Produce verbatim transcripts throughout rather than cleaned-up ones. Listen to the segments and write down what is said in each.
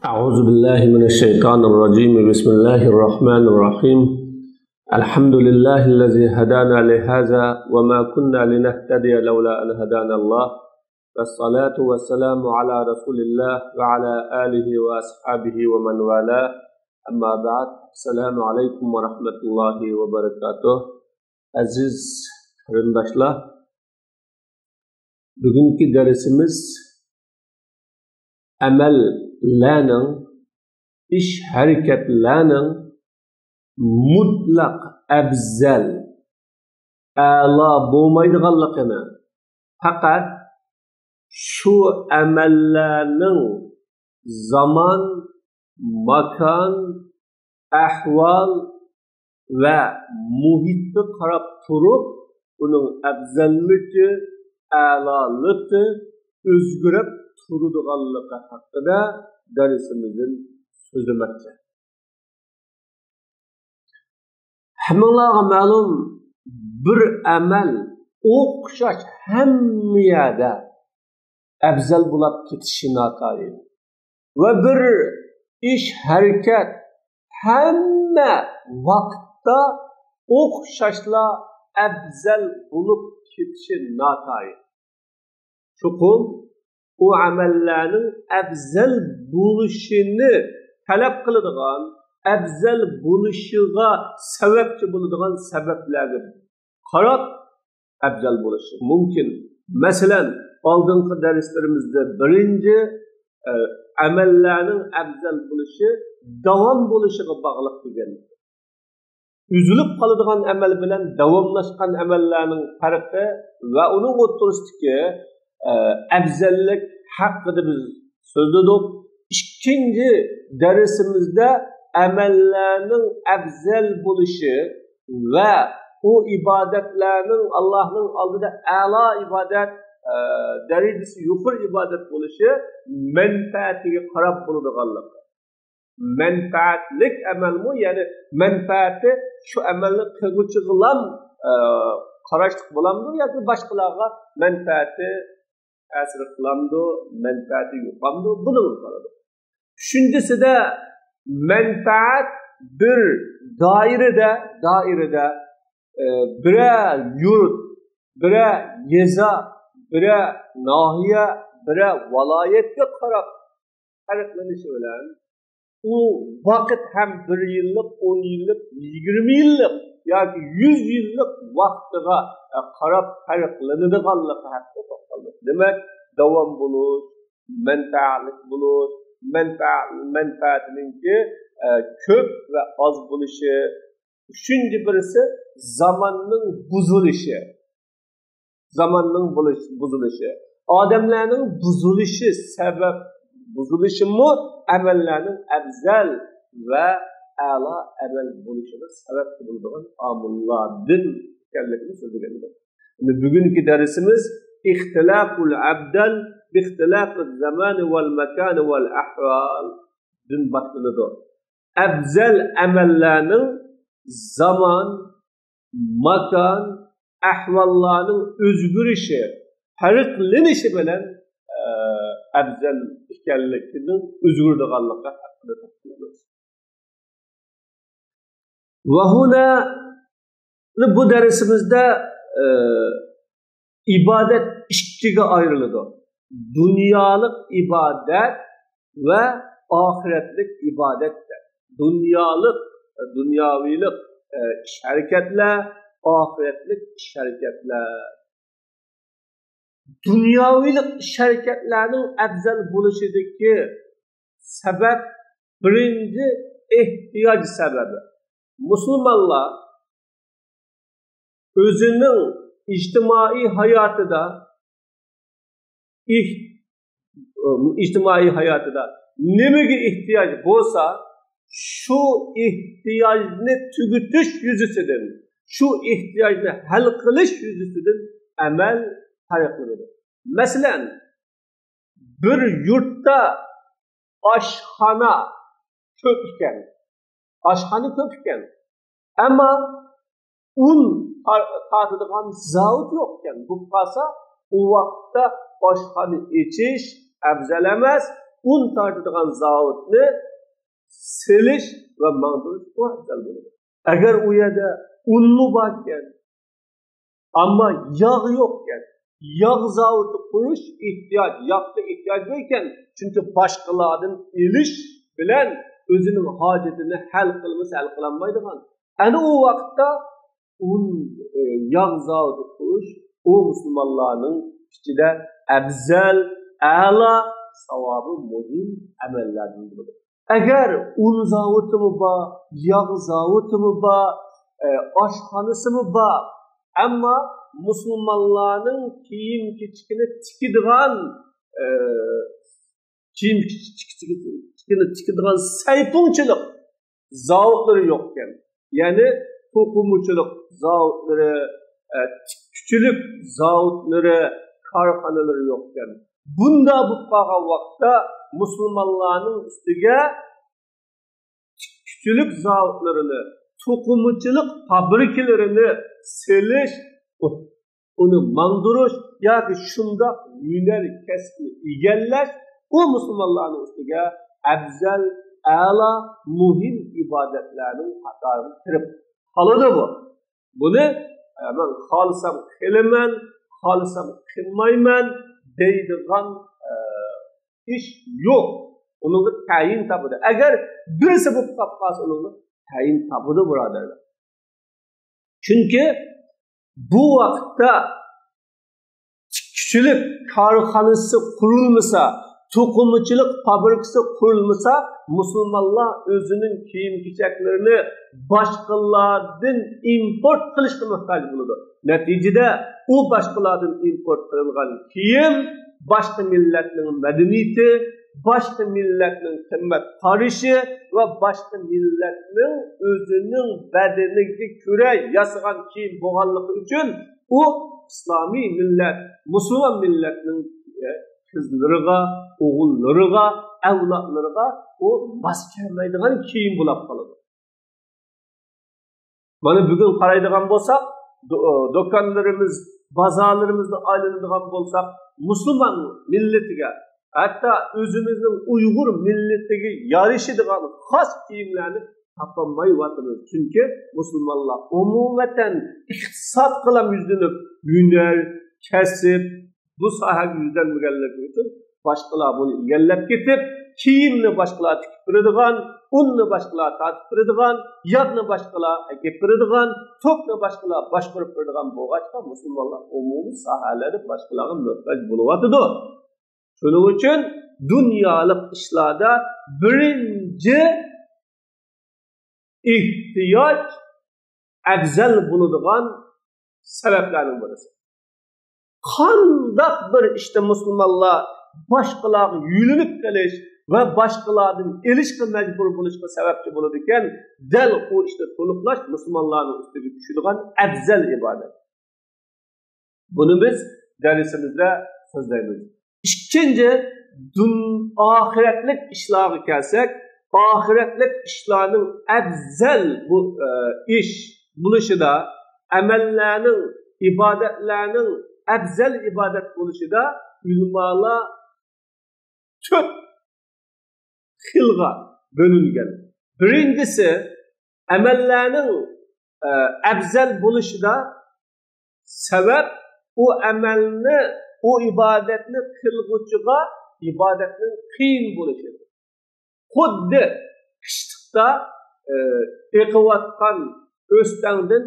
أعوذ بالله من الشيطان الرجيم. بسم الله الرحمن الرحيم. الحمد لله الذي هدانا لهذا وما كنا لنهتدي لولا أن هدانا الله. والصلاة والسلام على رسول الله وعلى آله وأصحابه ومن والاه. أما بعد. السلام عليكم ورحمة الله وبركاته. ئەزىز قېرىنداشلار، بۈگۈنكى دەرسىمىز ئەمەللەرنىڭ، ئىش-ھەرىكەتلەرنىڭ مۇتلەق ئەۋزەل، ئەلا بولمايدىغانلىقىنى، پەقەت شۇ ئەمەللەرنىڭ زامان، ماكان، ئەھۋال ۋە مۇھىتقا قاراپ تۇرۇپ، ئۇنىڭ ئەۋزەللىكى، ئەلالىقى ئۆزگىرىپ تۇرىدىغانلىقى ھەققىدە دەرسىمىزدىن سۆزلىمەكچى. ھەممىڭلارغا مەلۇم، بىر ئەمەل ئوخشاش ھەممە يەردە ئەۋزەل بولۇپ كېتىشى ناتايىن ۋە بىر ئىش-ھەرىكەت ھەممە ۋاقىتتا ئوخشاشلا ئەۋزەل بولۇپ كېتىشى ناتايىن. چوقۇم ئۇ ئەمەللەرنىڭ ئەۋزەل بولۇشىنى تەلەپ قىلىدىغان، ئەۋزەل بولۇشىغا سەۋەبچى بولىدىغان سەۋەبلەرگە قاراپ ئەۋزەل بولۇشى مۇمكىن. مەسىلەن، ئالدىنقى دەرسلىرىمىزدە بىرىنچى، ئە، ئەمەللەرنىڭ ئەۋزەل بولۇشى داۋام بولۇشىغا باغلىق دېگەن. ئۈزۈلۈپ قالىدىغان ئەمەل بىلەن داۋاملاشقان ئەمەللەرنىڭ پەرقى ۋە ئۇنىڭ ئوتتۇرىسىدىكى، ئە، ئەۋزەللىك ھەققىدە بىز سۆزلىدۇق. ئىككىنچى دەرسىمىزدە ئەمەللەرنىڭ ئەۋزەل بولۇشى ۋە ئۇ ئىبادەتلەرنىڭ ئاللاھنىڭ ئالدىدا ئەلا ئىبادەت، ئە، دەرىجىسى يۇقىرى ئىبادەت بولۇشى مەنپەئەتىگە قاراپ بولىدىغانلىقى. مەنپەئەتلىك ئەمەلمۇ، يەنى مەنپەئەتى شۇ ئەمەلنى قىلغۇچىغىلام، ئە، قاراشلىق بولامدۇ ياكى باشقىلارغا مەنپەئەتى تەسىر قىلامدۇ، مەنپەئەتى يوقامدۇ، بۇنىڭغا قارىدۇق. ئۈچىنچىسىدە مەنپەئەت بىر دائىرىدە، دائىرىدە، ئە، بىرەر يۇرت، بىرەر يېزا، بىرەر ناھىيە، بىرەر ۋىلايەتكە قاراپ پەرقلىنىشى بىلەن، ئۇ ۋاقىت ھەم بىر يىللىق، ئون يىللىق، يىگىرمە يىللىق ياكى يۈز يىللىق ۋاقتىغا، ئە، قاراپ پەرقلىنىدىغانلىقى ھەققىدە توختالدۇق. دېمەك، داۋام بولۇش، مەنپەئەتلىك بولۇش، مەنپەئە-، مەنپەئەتىنىڭكى، ئە، كۆپ ۋە ئاز بولۇشى. ئۈچىنچى بىرسى زاماننىڭ بۇزۇلۇشى. زاماننىڭ بولۇش-، بۇزۇلۇشى. ئادەملەرنىڭ بۇزۇلۇشى سەۋەب، بۇزۇلۇشىمۇ ئەمەللەرنىڭ ئەۋزەل ۋە ئەلا ئەمەل بولۇشىغا سەۋەب بولىدىغان ئامىللاردىن ئىكەنلىكىنى سۆزلىگەن ئىدۇق. ئەمدى بۈگۈنكى دەرسىمىز ئىختىلاپۇل ئەبدەل بىختىلاپىز زامانى ۋەل ماكانى ۋەل ئەھۋالدىن باشلىنىدۇ. ئەۋزەل ئەمەللەرنىڭ زامان، ماكان، ئەھۋاللارنىڭ ئۆزگىرىشى، پەرقلىنىشى بىلەن، ئە، ئەۋزەل ئىكەنلىكىنىڭ ئۆزگىرىدىغانلىقى ھەققىدە توختىلىمىز. ۋە ھۇنا، بۇ دەرسىمىزدە، ئە، ئىبادەت ئىككىگە ئايرىلىدۇ. دۇنيالىق ئىبادەت ۋە ئاخىرەتلىك ئىبادەت دەپ. دۇنيالىق، دۇنياۋىلىق، ئە، ئىش-ھەرىكەتلەر، ئاخىرەتلىك ئىش-ھەرىكەتلەر. دۇنياۋىلىق ئىش-ھەرىكەتلەرنىڭ ئەۋزەل بولۇشىدىكى سەۋەب، بىرىنچى، ئېھتىياج سەۋەبى. مۇسۇلمانلار ئۆزىنىڭ ئىجتىمائىي ھاياتىدا، ئىھ-، ئىجتىمائىي ھاياتىدا نېمىگە ئېھتىياج بولسا، شۇ ئېھتىياجنى تۈگىتىش يۈزىسىدىن، شۇ ئېھتىياجنى ھەل قىلىش يۈزىسىدىن ئەمەل پەرقلىنىدۇ. مەسىلەن، بىر يۇرتتا ئاشخانا كۆپ ئىكەن. ئاشخانا كۆپ ئىكەن. ئەمما ئۇن تار-، تارتىدىغان زاۋۇت يوق ئىكەن. بولۇپ قالسا، ئۇ ۋاقىتتا ئاشخانا ئېچىش ئەۋزەل ئەمەس، ئۇن تارتىدىغان زاۋۇتنى سېلىش ۋە ماڭدۇرۇش ئۇ ئەۋزەل بولىدۇ. ئەگەر ئۇ يەردە ئۇنمۇ بار ئىكەن، ئەمما ياغ يوق ئىكەن، ياغ زاۋۇتى قۇرۇش ئېھتىياج، ياغقا ئېھتىياج بار ئىكەن، چۈنكى باشقىلاردىن ئېلىش بىلەن ئۆزىنىڭ ھاجىتىنى ھەل قىلمىسا ھەل قىلالمايدىغان. ئەنە ئۇ ۋاقىتتا ئۇن، ئە، ياغ زاۋۇتى قۇرۇش ئۇ مۇسۇلمانلارنىڭ ئىچىدە ئەۋزەل، ئەلا، ساۋابى مۇھىم ئەمەللەردىن بولىدۇ. ئەگەر ئۇن زاۋۇتىمۇ بار، ياغ زاۋۇتىمۇ بار، ئە، ئاشخانىسىمۇ بار، ئەمما مۇسۇلمانلارنىڭ كىيىم-كېچىكىنى تىكىدىغان، ئە، كىيىم-كېچىكىنى تىكىدىغان سەيپۇڭچىلىق زاۋۇتلىرى يوق ئىكەن. يەنى توقۇمىچىلىق زاۋۇتلىرى، ئە، تىككۈچىلىك زاۋۇتلىرى، كارخانىلىرى يوق ئىكەن. بۇنداق بولۇپ قالغان ۋاقىتتا مۇسۇلمانلارنىڭ ئۈستىگە تىككۈچىلىك زاۋۇتلىرىنى، توقۇمىچىلىق فابرىكىلىرىنى سېلىش، ئۇنى ماڭدۇرۇش ياكى شۇنداق ھۈنەر كەسىپنى ئىگىلەش، ئۇ مۇسۇلمانلارنىڭ ئۈستىگە ئەۋزەل، ئەلا، مۇھىم ئىبادەتلەرنىڭ قاتارىغا كىرىپ قالىدۇ بۇ. بۇنى، ئە، مەن خالىسام قىلىمەن، خالىسام قىلمايمەن دەيدىغان، ئە، ئىش يوق. ئۇنىڭغا تەيىن تاپىدۇ. ئەگەر بىرسى بولۇپ قاپ قالسا، ئۇنىڭغا تەيىن تاپىدۇ، بۇرادەرلەر. چۈنكى بۇ ۋاقىتتا تىككۈچىلىك كارخانىسى قۇرۇلمىسا، توقۇمىچىلىق فابرىكىسى قۇرۇلمىسا، مۇسۇلمانلار ئۆزىنىڭ كىيىم-كېچەكلىرىنى باشقىلاردىن ئىمپورت قىلىشقا موھتاج بولىدۇ. نەتىجىدە ئۇ باشقىلاردىن ئىمپورت قىلىنغان كىيىم باشقا مىللەتنىڭ مەدەنىيىتى، باشقا مىللەتنىڭ قىممەت قارىشى ۋە باشقا مىللەتنىڭ ئۆزىنىڭ بەدىنىگە كۆرە ياسىغان كىيىم بولغانلىقى ئۈچۈن ئۇ ئىسلامىي مىللەت، مۇسۇلمان مىللەتنىڭ، ئە، قىزلىرىغا، ئوغۇللىرىغا، ئەۋلادلىرىغا ئۇ ماس كەلمەيدىغان كىيىم بولاپ قالىدۇ. مانا بۈگۈن قارايدىغان بولساق، دو-، دۇكانلىرىمىز، بازارلىرىمىزنى ئايلىنىدىغان بولساق، مۇسۇلمان مىللىتىگە، ھەتتا ئۆزىمىزنىڭ ئۇيغۇر مىللىتىگە يارىشىدىغان خاس كىيىملەرنى تاپالمايۋاتىمىز. چۈنكى مۇسۇلمانلار ئومۇمەن ئىقتىسادقىلا يۈزلىنىپ، ھۈنەر، كەسىپ، بۇ ساھەگە يۈزلەنمىگەنلىكى ئۈچۈن باشقىلار بۇنى ئىگىلەپ كېتىپ، كىيىمنى باشقىلار تىكىپ بېرىدىغان، ئۇننى باشقىلار تارتىپ بېرىدىغان، ياغنى باشقىلار ئەكېلىپ بېرىدىغان، توكنى باشقىلار باشقۇرۇپ بېرىدىغان بولغاچقا، مۇسۇلمانلار ئومۇمىي ساھەلەردە باشقىلارغا موھتاج بولۇۋاتىدۇ. شۇنىڭ ئۈچۈن دۇنيالىق ئىشلاردا بىرىنچى ئېھتىياج ئەۋزەل بولىدىغان سەۋەبلەرنىڭ بىرسى. قانداق بىر ئىشتا مۇسۇلمانلار باشقىلارغا يۈلۈنۈپ قېلىش ۋە باشقىلاردىن ئېلىشقا مەجبۇر بولۇشقا سەۋەبچى بولىدىكەن، دەل ئۇ ئىشتا تولۇقلاش مۇسۇلمانلارنىڭ ئۈستىگە چۈشىدىغان ئەۋزەل ئىبادەت. بۇنى بىز دەرسىمىزدە سۆزلەيمىز. ئىككىنچى، دۇن-، ئاخىرەتلىك ئىشلارغا كەلسەك، ئاخىرەتلىك ئىشلارنىڭ ئەۋزەل بۇ، ئە، ئىش بولۇشىدا، ئەمەللەرنىڭ، ئىبادەتلەرنىڭ ئەۋزەل ئىبادەت بولۇشىدا ئۆلىمالار تۆت خىلغا بۆلۈنگەن. بىرىنچىسى، ئەمەللەرنىڭ، ئە، ئەۋزەل بولۇشىدا سەۋەب ئۇ ئەمەلنى، ئۇ ئىبادەتنى قىلغۇچىغا ئىبادەتنىڭ قىيىن بولۇشى. خۇددى قىشلىقتا، ئە، ئېقىۋاتقان ئۆستەڭدىن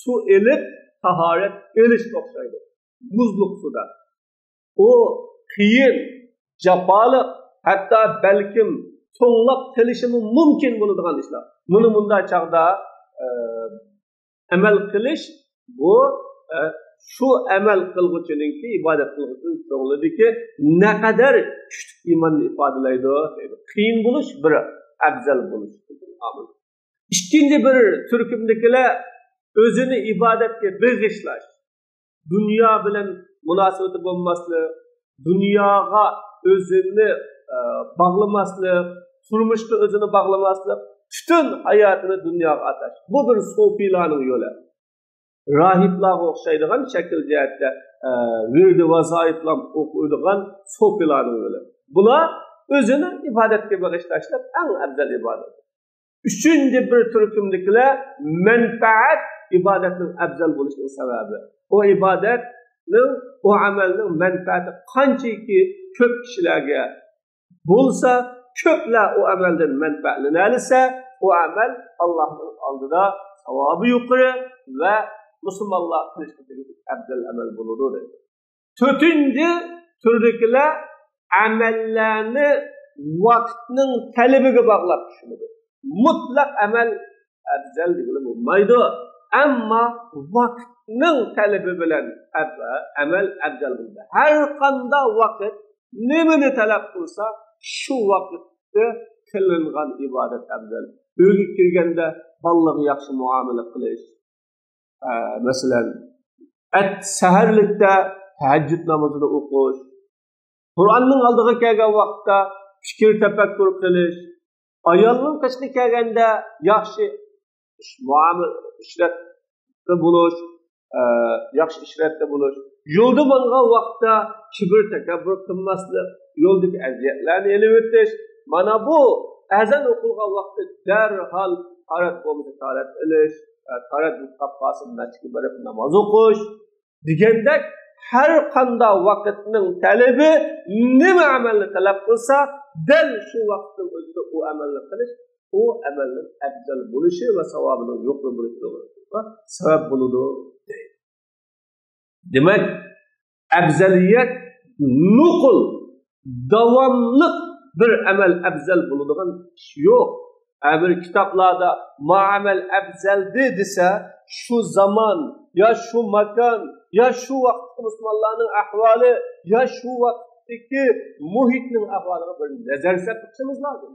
سۇ ئېلىپ تاھارەت ئېلىشقا ئوخشايدۇ. مۇزلۇق سۇدا. ئۇ قىيىن، جاپالىق، ھەتتا بەلكىم توڭلاپ قېلىشىمۇ مۇمكىن بولىدىغان ئىشلار. مۇنى مۇنداق چاغدا، ئە، ئەمەل قىلىش، بۇ، ئە، شۇ ئەمەل قىلغۇچىنىڭكى، ئىبادەت قىلغۇچىنىڭ كۆڭلىدىكى نەقەدەر كۈچلۈك ئىماننى ئىپادىلەيدۇ، دەيدۇ. قىيىن بولۇش بىر ئەۋزەل بولۇش. ئىككىنچى بىر تۈركۈمدىكىلەر ئۆزىنى ئىبادەتكە بېغىشلاش، دۇنيا بىلەن مۇناسىۋىتى بولماسلىق، دۇنياغا ئۆزىنى، ئە، باغلىماسلىق، تۇرمۇشقا ئۆزىنى باغلىماسلىق، پۈتۈن ھاياتىنى دۇنياغا ئاتاش. بۇ بىر سوپىيلارنىڭ يولى. راھىبلارغا ئوخشايدىغان شەكىل جەھەتتە، ئە، ۋىردى ۋازايىپلار ئوقۇيدىغان سوپىيلارنىڭ يولى. بۇلار ئۆزىنى ئىبادەتكە بېغىشلاشلىق ئەڭ ئەۋزەل ئىبادەت. ئۈچىنچى بىر تۈركۈمدىكىلەر مەنپەئەت ئىبادەتنىڭ ئەۋزەل بولۇشىنىڭ سەۋەبى. ئۇ ئىبادەتنىڭ، ئۇ ئەمەلنىڭ مەنپەئەتى قانچىكى كۆپ كىشىلەرگە بولسا، كۆپلەر ئۇ ئەمەلدىن مەنپەئەتلىنەلىسە، ئۇ ئەمەل ئاللاھنىڭ ئالدىدا ساۋابى يۇقىرى ۋە مۇسۇلمانلار قىلىشقا تېگىشلىك ئەۋزەل ئەمەل بولىدۇ، دەيدۇ. تۆتىنچى تۈردىكىلەر ئەمەللەرنى ۋاقىتنىڭ تەلىپىگە باغلاپ چۈشىنىدۇ. مۇتلەق ئەمەل ئەۋزەل دېگىلى بولمايدۇ. ئەمما ۋاقىتنىڭ تەلىپى بىلەن ئەب-، ئەمەل ئەۋزەل بولىدۇ. ھەر قانداق ۋاقىت نېمىنى تەلەپ قىلسا، شۇ ۋاقىتتا قىلىنغان ئىبادەت ئەۋزەل. ئۆيگە كىرگەندە بالىلارغا ياخشى مۇئامىلە قىلىش، ئە، مەسىلەن، ئەت-، سەھەرلىكتە تەھەججۇد نامىزىنى ئوقۇش، قۇرئاننىڭ ئالدىغا كەلگەن ۋاقىتتا پىكىر تەپەككۇر قىلىش، ئايالنىڭ قېشىغا كەلگەندە ياخشى ئىش-، مۇئامىلە، ئىشرەتتە بولۇش، ئە، ياخشى ئىشرەتتە بولۇش، يولدا ماڭغان ۋاقىتتا كىبىر، تەكەببۇر قىلماسلىق، يولدىكى ئەزىيەتلەرنى ئېلىۋېتىش. مانا بۇ ئەزان ئوقۇلغان ۋاقىتتا دەرھال تارەت بولمىسا تارەت ئېلىش، ئە، تارەت يوقاپ قالسا مەسچىتكە بېرىپ ناماز ئوقۇش دېگەندەك، ھەر قانداق ۋاقىتنىڭ تەلىپى نېمە ئەمەلنى تەلەپ قىلسا، دەل شۇ ۋاقىتنىڭ ئۆزىدە ئۇ ئەمەلنى قىلىش ئۇ ئەمەلنىڭ ئەۋزەل بولۇشى ۋە ساۋابىنىڭ يۇقىرى بولۇشىغا سەۋەب بولىدۇ، دەيدۇ. دېمەك، ئەۋزەلىيەت نوقۇل، داۋاملىق بىر ئەمەل ئەۋزەل بولىدىغان ئىش يوق. ھەر بىر كىتابلاردا ما ئەمەل ئەۋزەلدى دېسە، شۇ زامان يا شۇ ماكان يا شۇ ۋاقىتتىكى مۇسۇلمانلارنىڭ ئەھۋالى يا شۇ ۋاقىتتىكى مۇھىتنىڭ ئەھۋالىغا بىر نەزەر سەپ قىلىشىمىز لازىم.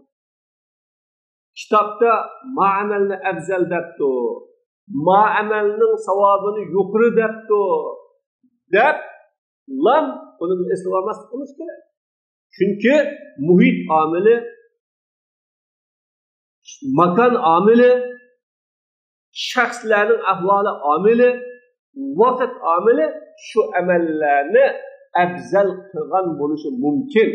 كىتابتا ما ئەمەلنى ئەۋزەل دەپتۇ، ما ئەمەلنىڭ ساۋابىنى يۇقىرى دەپتۇ دەپ لام ئۇنى بىز ئېسىۋالماسلىقىمىز كېرەك. چۈنكى مۇھىت ئامىلى، ماكان ئامىلى، شەخسلەرنىڭ ئەھۋالى ئامىلى، ۋاقىت ئامىلى شۇ ئەمەللەرنى ئەۋزەل قىلغان بولۇشى مۇمكىن.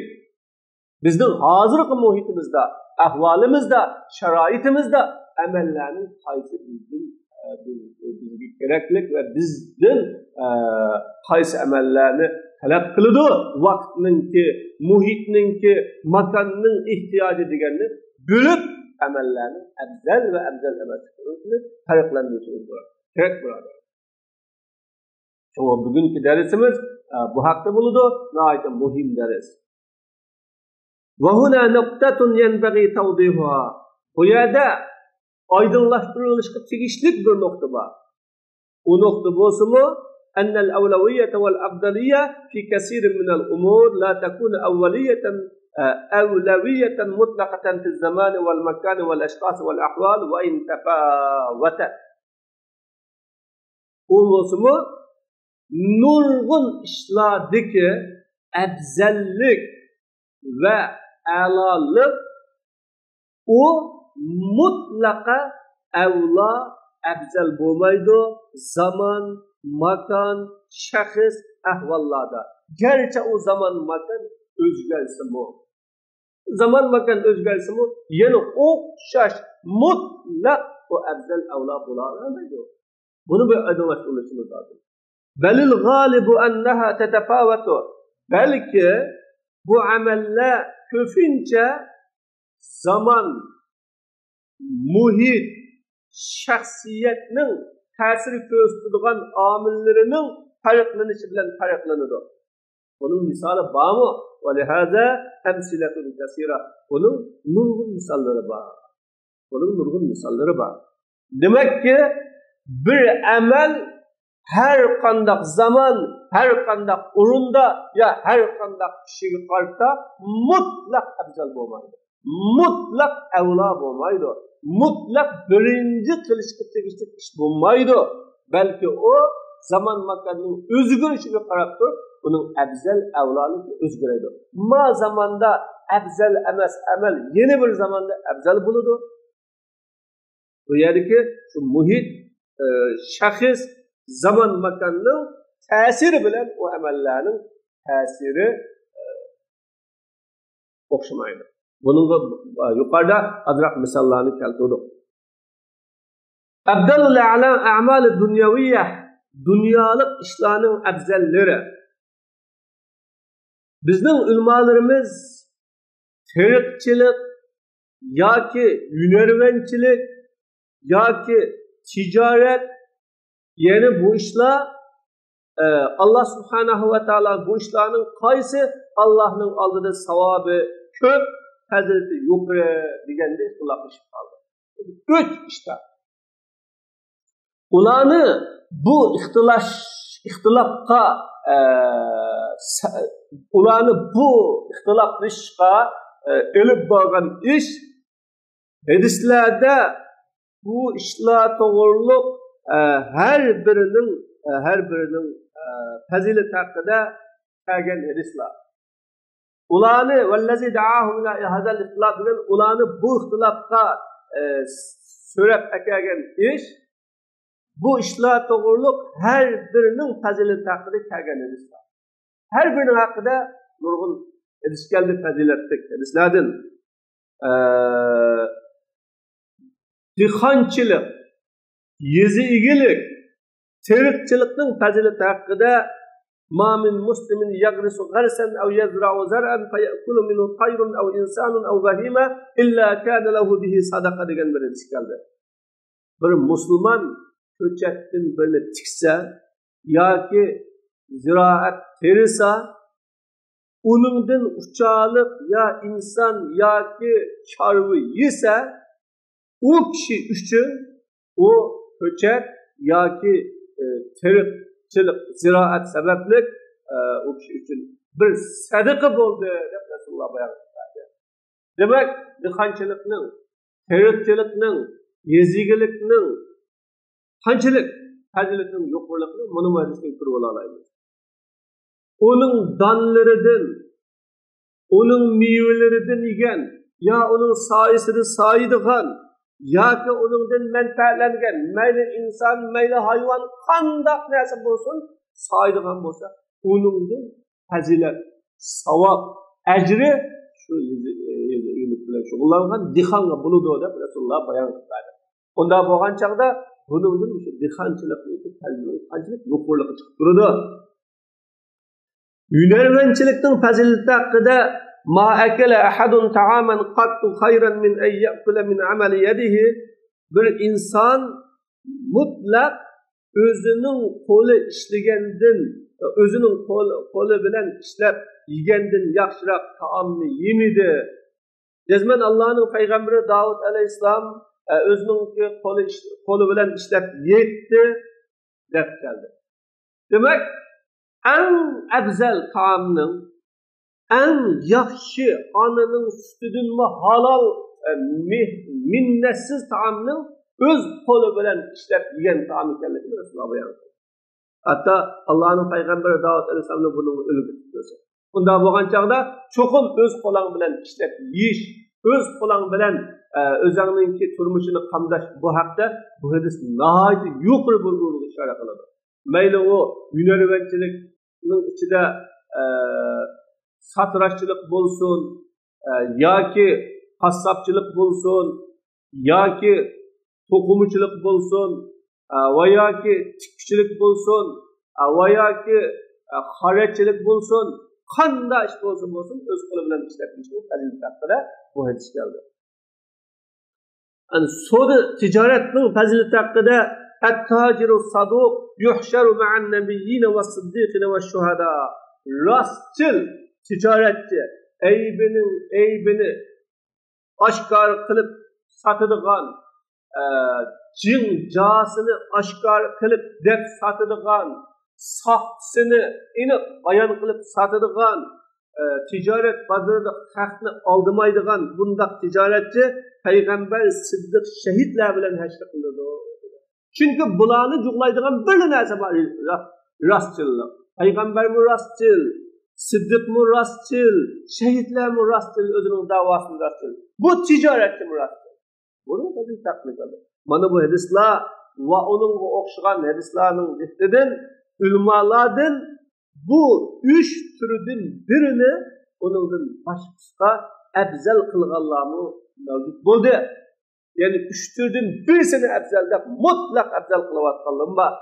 بىزنىڭ ھازىرقى مۇھىتىمىزدا، ئەھۋالىمىزدا، شارائىتىمىزدا ئەمەللەرنىڭ قايسى بىزدىن، ئە، بىز، بىزگە كېرەكلىك ۋە بىزدىن، ئە، قايسى ئەمەللەرنى تەلەپ قىلىدۇ، ۋاقىتنىڭكى، مۇھىتنىڭكى، ماكاننىڭ ئېھتىياجى دېگەننى بىلىپ، ئەمەللەرنى ئەۋزەل ۋە ئەۋزەل ئەمەسلىكىنى پەرقلەندۈرۈشىمىز كېرەك، بۇرادەر. شۇڭا بۈگۈنكى دەرسىمىز، ئە، بۇ ھەقتە بولىدۇ. ناھايىتى مۇھىم دەرس. وهنا نقطة ينبغي توضيحها. بۇ يەردە ئايدىڭلاشتۇرۇلۇشقا تېگىشلىك بىر نۇقتا بار. ئۇ نۇقتا بولسىمۇ، أن الأولوية والأفضلية في كثير من الأمور لا تكون أولية، ئە، أولوية مطلقة في الزمان والمكان والأشخاص والأحوال وإن تفاوتت. ئۇ بولسىمۇ نۇرغۇن ئىشلاردىكى ئەۋزەللىك ۋە ئەلالىق ئۇ مۇتلەقە ئەۋلا ئەۋزەل بولمايدۇ، زامان، ماكان، شەخس، ئەھۋاللاردا. گەرچە ئۇ زامان، ماكان ئۆزگەرسىمۇ، زامان ماكان ئۆزگەرسىمۇ، يەنە ئوخشاش مۇتلەق ئۇ ئەۋزەل ئەۋلا بولالايدۇ. بۇنى بىر ئايدىڭلاشتۇرۇۋېلىشىمىز لازىم. بل الغالب أنها تتفاوت. بەلكى بۇ ئەمەللەر كۆپىنچە زامان، مۇھىت، شەخسىيەتنىڭ تەسىر كۆرسىتىدىغان ئامىللىرىنىڭ پەرقلىنىشى بىلەن پەرقلىنىدۇ. بۇنىڭ مىسالى بارمۇ؟ ولهذا أمثلة كثيرة. بۇنىڭ نۇرغۇن مىساللىرى بار. بۇنىڭ نۇرغۇن مىساللىرى بار. دېمەككى، بىر ئەمەل ھەر قانداق زامان، ھەر قانداق ئورۇندا يا ھەر قانداق كىشىگە قارىتا مۇتلەق ئەۋزەل بولمايدۇ. مۇتلەق ئەۋلا بولمايدۇ. مۇتلەق بىرىنچى قىلىشقا تېگىشلىك ئىش بولمايدۇ. بەلكى ئۇ زامان ماكاننىڭ ئۆزگىرىشىگە قاراپ تۇرۇپ، ئۇنىڭ ئەۋزەل ئەۋلالىقى ئۆزگىرىدۇ. ما زاماندا ئەۋزەل ئەمەس ئەمەل يەنە بىر زاماندا ئەۋزەل بولىدۇ. بۇ يەردىكى شۇ مۇھىت، ئە، شەخس، زامان، ماكاننىڭ تەسىرى بىلەن ئۇ ئەمەللەرنىڭ تەسىرى، ئە، ئوخشىمايدۇ. بۇنىڭغا يۇقىرىدا ئازراق مىساللارنى كەلتۈردۇق. ئەپزەلۇل ئەمالى دۇنيەۋىيە، دۇنيالىق ئىشلارنىڭ ئەپزەللىرى. بىزنىڭ ئۆلىمالىرىمىز تېرىقچىلىق ياكى ھۈنەرۋەنچىلىك ياكى تىجارەت، يەنى بۇ ئىشلار، ئە، ئاللا سۇبھانەھۇ ۋە تائالا بۇ ئىشلارنىڭ قايسى ئاللانىڭ ئالدىدا ساۋابى كۆپ، پەزىلىتى يۇقىرى دېگەندە ئىختىلاپلىشىپ قالدى. ئۈچ ئىشتا. ئۇلارنى بۇ ئىختىلاش، ئىختىلاپقا، ئە، سە-، ئۇلارنى بۇ ئىختىلاپلىشىشقا، ئە، ئېلىپ بارغان ئىش ھەدىسلەردە بۇ ئىشلار توغرۇلۇق، ئە، ھەر بىرىنىڭ، ئە، ھەر بىرىنىڭ، ئە، پەزىلىتى ھەققىدە كەلگەن ھەدىسلار. ئۇلارنى، ۋەللەزى دەئاھۇم ئىلە ھازەل ئىختىلاپ دېگەن، ئۇلارنى بۇ ئىختىلاپقا، ئە، سۆرەپ ئەكەلگەن ئىش، بۇ ئىشلار توغرۇلۇق ھەر بىرىنىڭ پەزىلىتى ھەققىدە كەلگەن ھەدىسلار. ھەر بىرىنىڭ ھەققىدە نۇرغۇن ھەدىس كەلدى، پەزىلەتلىك ھەدىسلەردىن. ئە، دېھقانچىلىق، يېزا ئىگىلىك، تېرىقچىلىقنىڭ پەزىلىتى ھەققىدە، ما من مسلم يغرس غرسا أو يزرع زرعا فيأكل منه طير أو إنسان أو بهيمة إلا كان له به صدقة دېگەن بىر ھەدىس كەلدى. بىر مۇسۇلمان كۆچەتتىن بىرنى تىكسە ياكى زىرائەت تېرىسا، ئۇنىڭدىن ئۇچارلىق يا ئىنسان ياكى چارۋا يېسە، ئۇ كىشى ئۈچۈن ئۇ كۆچەت ياكى، ئە، تېرىقچىلىق، زىرائەت سەۋەبلىك، ئە، ئۇ كىشى ئۈچۈن بىر سەدىقە بولدى، دەپ رەسۇلۇللا بايان قىلدى. دېمەك، دېھقانچىلىقنىڭ، تېرىقچىلىقنىڭ، يېزا ئىگىلىكنىڭ قانچىلىك پەزىلىتىنىڭ يۇقىرىلىقىنى مانا بۇ ھەدىستىن كۆرۈپ ئالالايمىز. ئۇنىڭ دانلىرىدىن، ئۇنىڭ مېۋىلىرىدىن يېگەن، يا ئۇنىڭ سايىسىدا سايىدىغان، ياكى ئۇنىڭدىن مەنپەئەتلەنگەن، مەيلى ئىنسان، مەيلى ھايۋان، قانداق نەرسە بولسۇن، سايىدىغان بولسا، ئۇنىڭدىن پەزىلەت، ساۋاب، ئەجرى شۇ يېزا، يېزا ئىگىلىك بىلەن شۇغۇللانغان دېھقانغا بولىدۇ، دەپ رەسۇلۇللا بايان قىلىپ بەردى. ئۇنداق بولغان چاغدا بۇنىڭدىن مۇشۇ دېھقانچىلىقنىڭكى پەزىلىتى قانچىلىك يۇقىرىلىققا چىقىپ تۇرىدۇ. ھۈنەرۋەنچىلىكنىڭ پەزىلىتى ھەققىدە، ما أكل أحد طعاما قط خيرا من أن يأكل من عمل يده، بىر ئىنسان مۇتلەق ئۆزىنىڭ قولى ئىشلىگەندىن، ئۆزىنىڭ قول-، قولى بىلەن ئىشلەپ يېگەندىن ياخشىراق تائامنى يېمىدى. جەزمەن ئاللانىڭ پەيغەمبىرى داۋۇت ئەلەيھىسسالام، ئە، ئۆزىنىڭ قولى ئىش-، قولى بىلەن ئىشلەپ يەيتتى، دەپ كەلدى. دېمەك، ئەڭ ئەپزەل تائامنىڭ، ئەڭ ياخشى ئانىنىڭ سۈتىدىنمۇ ھالال، ئە، مىھ-، مىننەتسىز تائامنىڭ ئۆز قولى بىلەن ئىشلەپ يېگەن تائام ئىكەنلىكىنى رەسۇلۇللا بايان قىلدى. ھەتتا ئاللانىڭ پەيغەمبىرى داۋۇت ئەلەيھىسسالامنى بۇنىڭغا ئۈلگە تۇتۇپ كۆرسەتتى. ئۇنداق بولغان چاغدا چوقۇم ئۆز قولۇڭ بىلەن ئىشلەپ يېيىش، ئۆز قولۇڭ بىلەن، ئە، ئۆزۈڭنىڭكى تۇرمۇشىنى قامداش، بۇ ھەقتە بۇ ھەدىس ناھايىتى يۇقىرى بىر ئورۇنغا ئىشارە قىلىدۇ. مەيلى ئۇ ھۈنەرۋەنچىلىكنىڭ ئىچىدە، ئە، ساتىراشچىلىق بولسۇن، ئە، ياكى قاسساپچىلىق بولسۇن، ياكى توقۇمىچىلىق بولسۇن، ئە، ۋە ياكى تىككۈچىلىك بولسۇن، ئە، ۋە ياكى، ئە، خەرەتچىلىك بولسۇن، قانداق ئىش بولسۇن بولسۇن، ئۆز قولى بىلەن ئىشلەپ يېيىشنىڭ پەزىلىتى ھەققىدە بۇ ھەدىس كەلدى. يەنى سودا تىجارەتنىڭ پەزىلىتى ھەققىدە، التاجر الصدوق يحشر مع النبيين والصديقين والشهداء. راستچىل تىجارەتچى ئەيىبىنىڭ ئەيىبىنى ئاشكارا قىلىپ ساتىدىغان، ئە، جىڭ جاسىنى ئاشكارا قىلىپ دەپ ساتىدىغان، ساختىسىنى ئېنىق بايان قىلىپ ساتىدىغان، ئە، تىجارەت بازىرىدا خەقنى ئالدىمايدىغان بۇنداق تىجارەتچى پەيغەمبەر، سىددىق، شەھىدلەر بىلەن ھەشر قىلىنىدۇ. چۈنكى بۇلارنى جۇغلايدىغان بىرلا نەرسە بار، را-، راستچىللىق. پەيغەمبەرمۇ راستچىل، سىددىقمۇ راستچىل، شەھىدلەرمۇ راستچىل، ئۆزىنىڭ دەۋاسىدا راستچىل. بۇ تىجارەتچىمۇ راستچىل. بۇنىڭ بىر تەقلىد قىلدى. مانا بۇ ھەدىسلەر ۋە ئۇنىڭغا ئوخشىغان ھەدىسلەرنىڭ جىقتىدىن ئۆلىمالاردىن بۇ ئۈچ تۈردىن بىرىنى ئۇنىڭدىن باشقىسىغا ئەۋزەل قىلغانلارمۇ مەۋجۇت بولدى. يەنى ئۈچ تۈردىن بىرسىنى ئەۋزەل دەپ، مۇتلەق ئەۋزەل قىلىۋاتقانلىرىمۇ بار.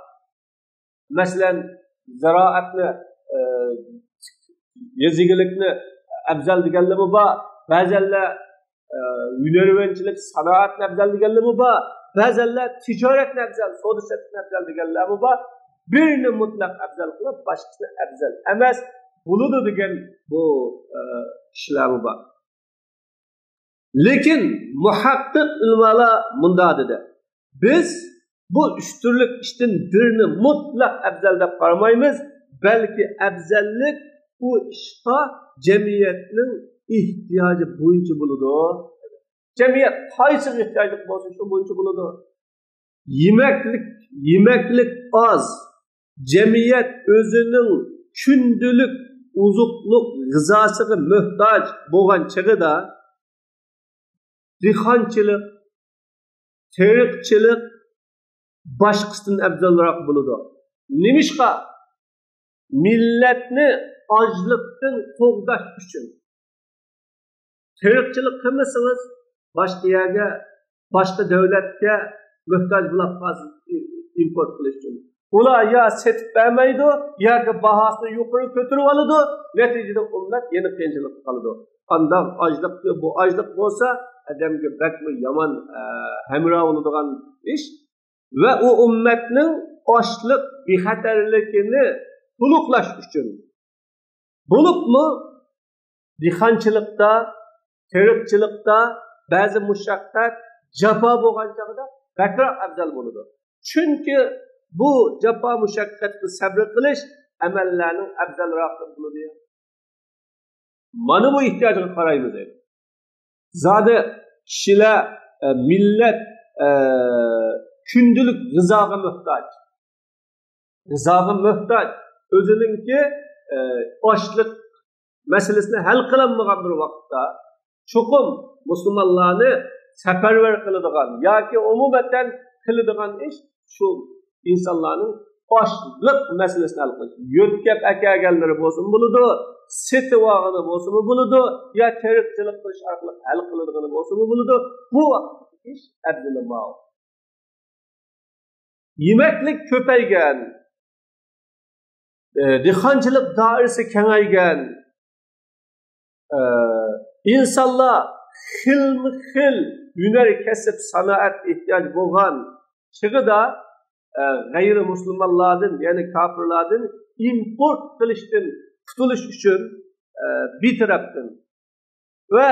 مەسىلەن، زىرائەتنى، ئە، يېزا ئىگىلىكنى ئەۋزەل دېگەنلىرىمۇ بار. بەزەنلەر، ئە، ھۈنەرۋەنچىلىك، سانائەتنى ئەۋزەل دېگەنلىرىمۇ بار. بەزەنلەر تىجارەتنى ئەۋزەل، سودا سېتىقنى ئەۋزەل دېگەنلەرمۇ بار. بىرىنى مۇتلەق ئەۋزەل قىلىپ، باشقىسىنى ئەۋزەل ئەمەس، بولىدۇ دېگەن بۇ، ئە، كىشىلەرمۇ بار. لېكىن مۇھەققىق ئۆلىمالار مۇنداق دېدى: بىز بۇ ئۈچ تۈرلۈك ئىشتىن بىرىنى مۇتلەق ئەۋزەل دەپ قارىمايمىز، بەلكى ئەۋزەللىك ئۇ ئىشقا جەمئىيەتنىڭ ئېھتىياجى بويىچە بولىدۇ. جەمئىيەت قايسىغا ئېھتىياجلىق بولسا، شۇ بويىچە بولىدۇ. يېمەكلىك، يېمەكلىك ئاز، جەمئىيەت ئۆزىنىڭ كۈندىلىك ئوزۇقلۇق غىزاسىغا موھتاج بولغان چېغىدا، دېھقانچىلىق، تېرىقچىلىق باشقىسىدىن ئەۋزەلراق بولىدۇ. نېمىشقا؟ مىللەتنى ئاچلىقتىن قوغداش ئۈچۈن. تېرىقچىلىق قىلمىسىڭىز، باشقا يەرگە، باشقا دۆلەتكە موھتاج بولۇپ قالىسىز ئىمپورت قىلىش ئۈچۈن. ئۇلار يا سېتىپ بەرمەيدۇ، ياكى باھاسىنى يۇقىرى كۆتۈرۈپ ئالىدۇ. نەتىجىدە ئۈممەت يەنە قىيىنچىلىققا قالىدۇ. قانداق ئاچلىق، بۇ ئاچلىق بولسا ئادەمگە بەكمۇ يامان، ئە، ھەمراھ بولىدىغان ئىش. ۋە ئۇ ئۈممەتنىڭ ئاشلىق بىخەتەرلىكىنى تولۇقلاش ئۈچۈن. بولۇپمۇ دېھقانچىلىقتا، تېرىقچىلىقتا بەزى مۇشەققەت، جاپا بولغان چاغدا بەكرەك ئەۋزەل بولىدۇ. چۈنكى بۇ جاپا مۇشەققەتكە سەبرى قىلىش ئەمەللەرنىڭ ئەۋزەلراقى بولىدۇ. مانا بۇ ئېھتىياجغا قارايمىز ئەمدى. زادى كىشىلەر، ئە، مىللەت، ئە، كۈندىلىك غىزاغا موھتاج. غىزاغا موھتاج. ئۆزىنىڭكى، ئە، ئاشلىق مەسىلىسىنى ھەل قىلالمىغان بىر ۋاقىتتا، چوقۇم مۇسۇلمانلارنى سەپەرۋەر قىلىدىغان ياكى ئومۇمەن قىلىدىغان ئىش شۇ ئىنسانلارنىڭ ئاشلىق مەسىلىسىنى ھەل قىلىش. يۆتكەپ ئەكەلگەنلىرى بولسىمۇ بولىدۇ، سېتىۋالغىنى بولسىمۇ بولىدۇ، يا تېرىقچىلىق قىلىش ئارقىلىق ھەل قىلىدىغىنى بولسىمۇ بولىدۇ. بۇ ۋاقىتتىكى ئىش ئەۋزىلى ماۋۇ. يېمەكلىك كۆپەيگەن، ئە، دېھقانچىلىق دائىرىسى كېڭەيگەن، ئە، ئىنسانلار خىلمۇ خىل ھۈنەر، كەسىپ، سانائەت ئېھتىياج بولغان چېغىدا، ئە، غەيرىي مۇسۇلمانلاردىن، يەنى كاپىرلاردىن ئىمپورت قىلىشتىن قۇتۇلۇش ئۈچۈن، ئە، بىر تەرەپتىن ۋە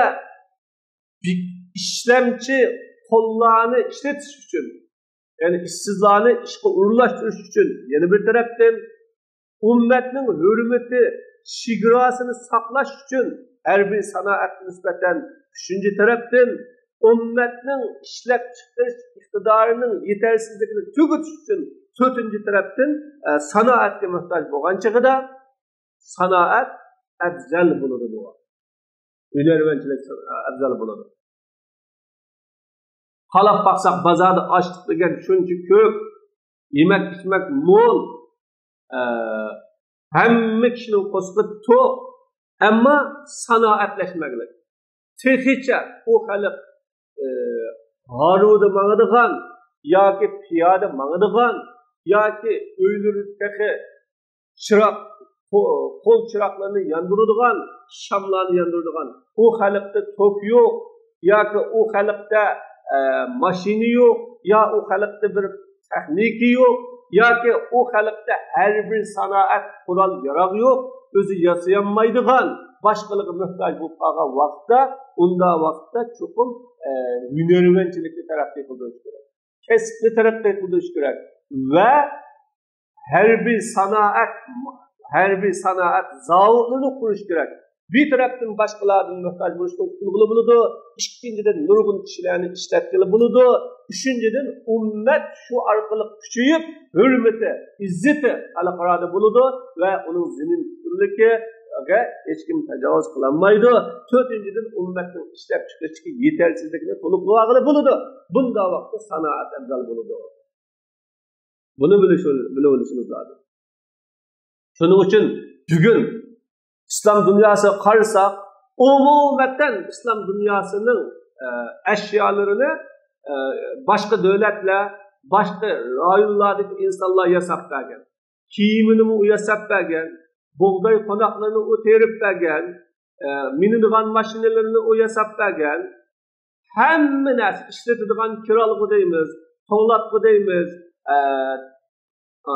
بىك-، ئىشلەمچى قوللارنى ئىشلىتىش ئۈچۈن، يەنى ئىشسىزلارنى ئىشقا ئورۇنلاشتۇرۇش ئۈچۈن يەنە بىر تەرەپتىن، ئۈممەتنىڭ ھۆرمىتى، شېگراسىنى ساقلاش ئۈچۈن ھەربىي سانائەتكە نىسبەتەن ئۈچىنچى تەرەپتىن، ئۈممەتنىڭ ئىشلەپچىقىرىش ئىقتىدارىنىڭ يېتەرسىزلىكىنى تۈگىتىش ئۈچۈن تۆتىنچى تەرەپتىن، ئە، سانائەتكە موھتاج بولغان چېغىدا، سانائەت ئەۋزەل بولىدۇ بۇ. ھۈنەرۋەنچىلىك ئەۋزەل بولىدۇ. قاراپ باقساق، بازاردا ئاشلىق دېگەن شۇنچە كۆپ، يېمەك ئىچمەك مول، ئە، ھەممە كىشىنىڭ قورسىقى توق، ئەمما سانائەتلەشمەگلىك. تېخىچە ئۇ خەلق، ئە، ھارۋىدا ماڭىدىغان ياكى پىيادە ماڭىدىغان ياكى ئۆيلىرى تېخى چىراغ، قو-، قول چىراغلىرىنى ياندۇرىدىغان، شاملارنى ياندۇرىدىغان، ئۇ خەلقتە توك يوق، ياكى ئۇ خەلقتە، ئە، ماشىنا يوق، يا ئۇ خەلقتە بىر تېخنىكا يوق، ياكى ئۇ خەلقتە ھەر بىر سانائەت، قورال ياراغ يوق، ئۆزى ياسىيالمايدىغان، باشقىلارغا موھتاج بولۇپ قالغان ۋاقىتتا، ئۇنداق ۋاقىتتا چوقۇم، ئە، ھۈنەرۋەنچىلىكنى تەرەققىي قىلدۇرۇش كېرەك، كەسىپنى تەرەققىي قىلدۇرۇش كېرەك ۋە ھەربىي سانائەت، ھەربىي سانائەت زاۋۇتلىرىنى قۇرۇش كېرەك. بىر تەرەپتىن باشقىلارغا موھتاج بولۇشتىن قۇتۇلغىلى بولىدۇ. ئىككىنچىدىن، نۇرغۇن كىشىلەرنى ئىشلەتكىلى بولىدۇ. ئۈچىنچىدىن، ئۈممەت شۇ ئارقىلىق كۈچىيىپ، ھۆرمىتى، ئىززىتى خەلقئارادا بولىدۇ ۋە ئۇنىڭ زېمىن پۈتۈنلۈكىگە ھېچكىم تاجاۋۇز قىلالمايدۇ. تۆتىنچىدىن، ئۈممەتنىڭ ئىشلەپچىقىرىشتىكى يېتەرسىزلىكىنى تولۇقلىۋالغىلى بولىدۇ. بۇنداق ۋاقىتتا سانائەت ئەۋزەل بولىدۇ. بۇنى بىلىش، بىلىۋېلىشىمىز لازىم. شۇنىڭ ئۈچۈن بۈگۈن ئىسلام دۇنياسىغا قارىساق، ئومۇمەن ئىسلام دۇنياسىنىڭ ئە، ئەشيالىرىنى ئە، باشقا دۆلەتلەر، باشقا رايونلاردىكى ئىنسانلار ياساپ بەرگەن. كىيىمىنىمۇ ئۇ ياساپ بەرگەن، بۇغداي قوناقلىرىنى ئۇ تېرىپ بەرگەن، ئە، مىنىدىغان ماشىنىلىرىنى ئۇ ياساپ بەرگەن، ھەممە نەرسە، ئىشلىتىدىغان كىرئالغۇ دەيمىز، توڭلاتقۇ دەيمىز، ئە، ئە،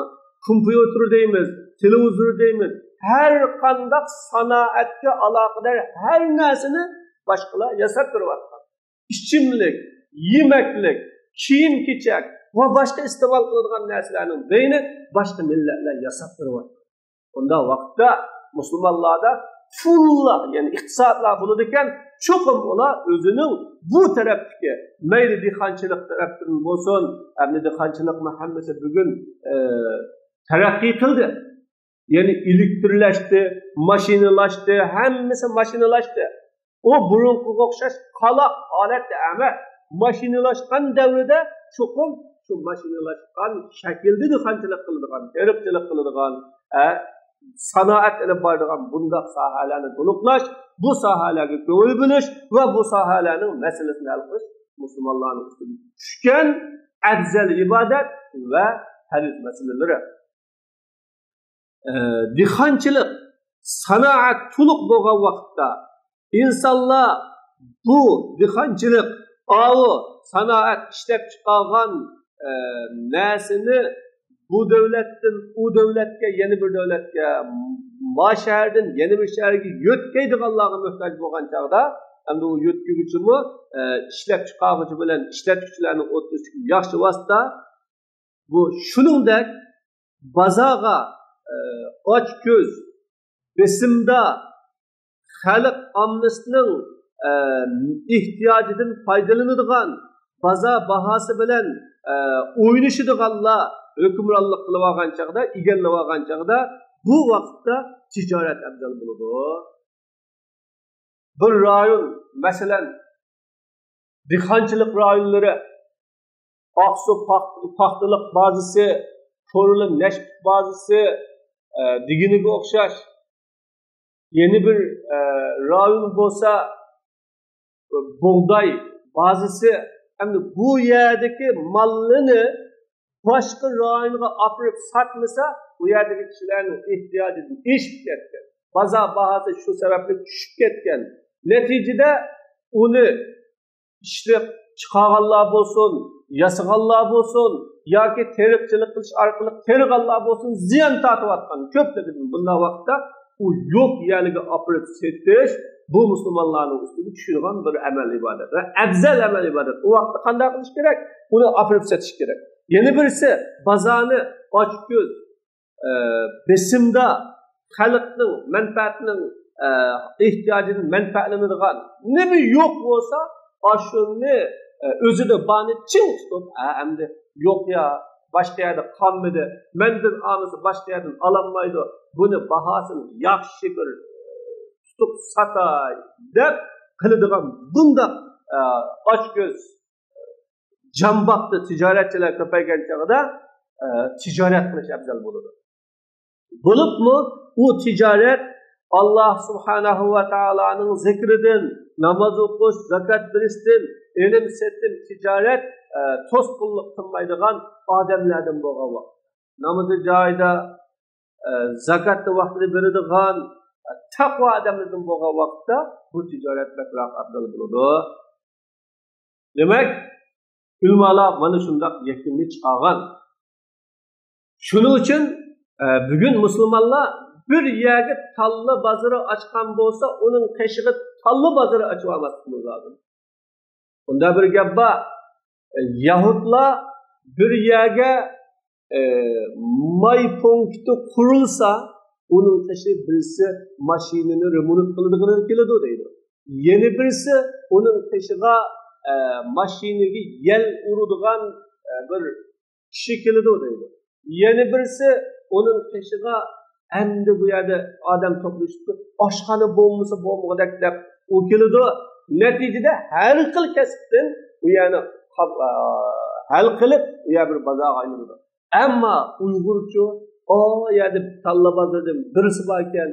كومپيۇتېر دەيمىز، تېلېۋىزور دەيمىز، ھەر قانداق سانائەتكە ئالاقىدار ھەر نەرسىنى باشقىلار ياساپ بېرىۋاتقان. ئىچىملىك، يېمەكلىك، كىيىم-كېچەك ۋە باشقا ئىستېمال قىلىدىغان نەرسىلەرنىڭ بەينى باشقا مىللەتلەر ياساپ بېرىۋاتقان. ئۇنداق ۋاقىتتا مۇسۇلمانلاردا پۇللار، يەنى ئىقتىسادلار بولىدىكەن، چوقۇم ئۇلار ئۆزىنىڭ بۇ تەرەپتىكى، مەيلى دېھقانچىلىق تەرەپتىن بولسۇن، ئەمدى دېھقانچىلىقمۇ ھەممىسى بۈگۈن ئە، تەرەققىي قىلدى. يەنى ئېلېكترلەشتى، ماشىنىلاشتى، ھەممىسى ماشىنىلاشتى. ئۇ بۇرۇنقىغا ئوخشاش قالاق ھالەتتە ئەمەس. ماشىنىلاشقان دەۋرىدە چوقۇم شۇ ماشىنىلاشقان شەكىلدە دېھقانچىلىق قىلىدىغان، تېرىقچىلىق قىلىدىغان، ئە، سانائەت ئېلىپ بارىدىغان بۇنداق ساھەلەرنى تولۇقلاش، بۇ ساھەلەرگە كۆڭۈل بۆلۈش ۋە بۇ ساھەلەرنىڭ مەسىلىسىنى ھەل قىلىش مۇسۇلمانلارنىڭ ئۈستىگە چۈشكەن ئەۋزەل ئىبادەت ۋە پەرز مەسىلىلىرى. ئە، دېھقانچىلىق سانائەت تولۇق بولغان ۋاقىتتا ئىنسانلار بۇ دېھقانچىلىق، ئاۋۇ سانائەت ئىشلەپ چىقارغان ئە، نەرسىنى بۇ دۆلەتتىن ئۇ دۆلەتكە، يەنە بىر دۆلەتكە، ما شەھەردىن يەنە بىر شەھەرگە يۆتكەيدىغانلارغا موھتاج بولغان چاغدا، ئەمدى ئۇ يۆتكىگۈچىمۇ ئە، ئىشلەپ چىقارغۇچى بىلەن ئىشلەتكۈچىلەرنىڭ ئوتتۇرىسىدىكى ياخشى ۋاسىتە بۇ. شۇنىڭدەك بازارغا ئە، ئاچكۆز، بېسىمدا خەلق ئاممىسىنىڭ ئە، ئېھتىياجىدىن پايدىلىنىدىغان، بازار باھاسى بىلەن ئە، ئوينىشىدىغانلار ھۆكۈمرانلىق قىلىۋالغان چاغدا، ئىگىلىۋالغان چاغدا، بۇ ۋاقىتتا تىجارەت ئەۋزەل بولىدۇ. بىر رايون، مەسىلەن، دېھقانچىلىق رايونلىرى، ئاقسۇ پاخ-، پاختىلىق بازىسى، كورلا نەشپۈت بازىسى ئە، دېگىنىگە ئوخشاش. يەنە بىر ئە، رايون بولسا بۇغداي بازىسى. ئەمدى بۇ يەردىكى ماللىنى باشقا رايونغا ئاپىرىپ ساتمىسا، بۇ يەردىكى كىشىلەرنىڭ ئېھتىياجىدىن ئېشىپ كەتكەن، بازار باھاسى شۇ سەۋەبلىك چۈشۈپ كەتكەن. نەتىجىدە ئۇنى ئىشلەپ چىقارغانلار بولسۇن، ياسىغانلار بولسۇن ياكى تېرىقچىلىق قىلىش ئارقىلىق تېرىغانلار بولسۇن، زىيان تارتىۋاتقان كۆپلىرىدىن. بۇنداق ۋاقىتتا ئۇ يوق يەرگە ئاپىرىپ سېتىش، بۇ مۇسۇلمانلارنىڭ ئۈستىگە چۈشىدىغان بىر ئەمەل ئىبادەت ۋە ئەۋزەل ئەمەل ئىبادەت. ئۇ ۋاقىتتا قانداق قىلىش كېرەك؟ ئۇنى ئاپىرىپ سېتىش كېرەك. يەنە بىرسى، بازارنى ئاچكۆز، ئە، بېسىمدا خەلقنىڭ مەنپەئەتىنىڭ، ئە، ئېھتىياجىدىن مەنپەئەتلىنىدىغان نېمە يوق بولسا، ئاشۇنى، ئە، ئۆزىدە بارنى چىڭ تۇتۇپ، ھە، ئەمدى يوق يا، باشقا يەردە قالمىدى، مەندىن ئالمىسا باشقا يەردىن ئالالمايدۇ، بۇنى باھاسىنى ياخشى بىر، ئە، تۇتۇپ ساتاي دەپ قىلىدىغان بۇنداق، ئە، ئاچكۆز، جان باقتى تىجارەتچىلەر كۆپەيگەن چاغدا، ئە، تىجارەت قىلىش ئەۋزەل بولىدۇ. بولۇپمۇ ئۇ تىجارەت ئاللاھ سۇبھانەھۇ ۋە تائالانىڭ زىكرىدىن، ناماز ئوقۇش، زاكات بېرىشتىن، ئېلىم سېتىم، تىجارەت، ئە، توسقۇنلۇق قىلمايدىغان ئادەملەردىن بولغان ۋاقىت. نامىزى جايىدا، ئە، زاكاتنى ۋاقتىدا بېرىدىغان، ئە، تەقۋا ئادەملەردىن بولغان ۋاقىتتا بۇ تىجارەت بەكرەك ئەۋزەل بولىدۇ. دېمەك، ئۆلىمالار مانا شۇنداق يەكۈننى چىقارغان. شۇنىڭ ئۈچۈن، ئە، بۈگۈن مۇسۇلمانلار بىر يەرگە تاللا بازىرى ئاچقان بولسا، ئۇنىڭ قېشىغا تاللا بازىرى ئاچىۋالماسلىقىمىز لازىم. بۇندا بىر گەپ بار. ئە، يەھۇدلار بىر يەرگە، ئە، ماي پونكىتى قۇرۇلسا، ئۇنىڭ قېشى بىرسى ماشىنىنى رېمونت قىلىدىغىنى كېلىدۇ دەيدۇ. يەنە بىرسى ئۇنىڭ قېشىغا، ئە، ماشىنىگە يەل ئۇرىدىغان، ئە، بىر كىشى كېلىدۇ دەيدۇ. يەنە بىرسى ئۇنىڭ قېشىغا ئەمدى بۇ يەردە ئادەم توپلىشىپتۇ، ئاشخانا بولمىسا بولمىغۇدەك دەپ ئۇ كېلىدۇ. نەتىجىدە ھەر خىل كەسىپتىن ئۇ يەرنى قاپ-، ئا، ھەل قىلىپ، ئۇ يەر بىر بازارغا ئايلىنىدۇ. ئەمما ئۇيغۇرچۇ، ئا يەردە تاللا بازىرىدىن بىرسى باركەن،